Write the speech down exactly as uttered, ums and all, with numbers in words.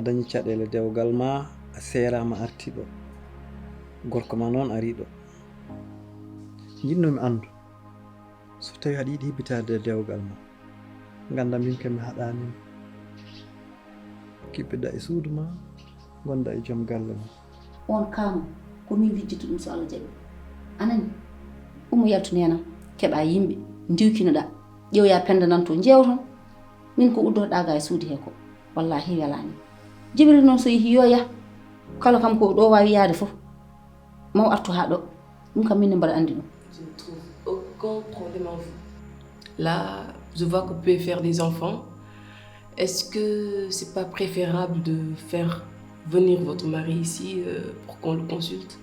Dañi caɗeele dewgal ma, a seeraama artiiɗo. Gorko ma noon ariiɗo. Njiɗnoomi anndu so tawi aɗa yiɗi hibbitaade dewgal ma. Ngannda min kam mi haɗaani ma. Kiɓɓiɗa e suudu ma, ngonda e joom galle ma. On kaama ko min lijjita ɗum so Allah jaɓi. Anani, ummo yaltu neena, keɓa yimɓe, ndiwkinoɗa, ƴeewoya penda nan to jeewton. Min ko uddotoɗa ga e suudu he ko, wallahi welani. Jibril noon so yeehi yo yah, kala kam ko ɗo wawi yaade fof, maw artu ha ɗo. Ɗum kam min ne mbaɗa andi ɗum. Je ne trouve aucun problème en vous. Là, je vois que vous pouvez faire des enfants. Est-ce que c'est pas préférable de faire venir votre mari ici euh, pour qu'on le consulte?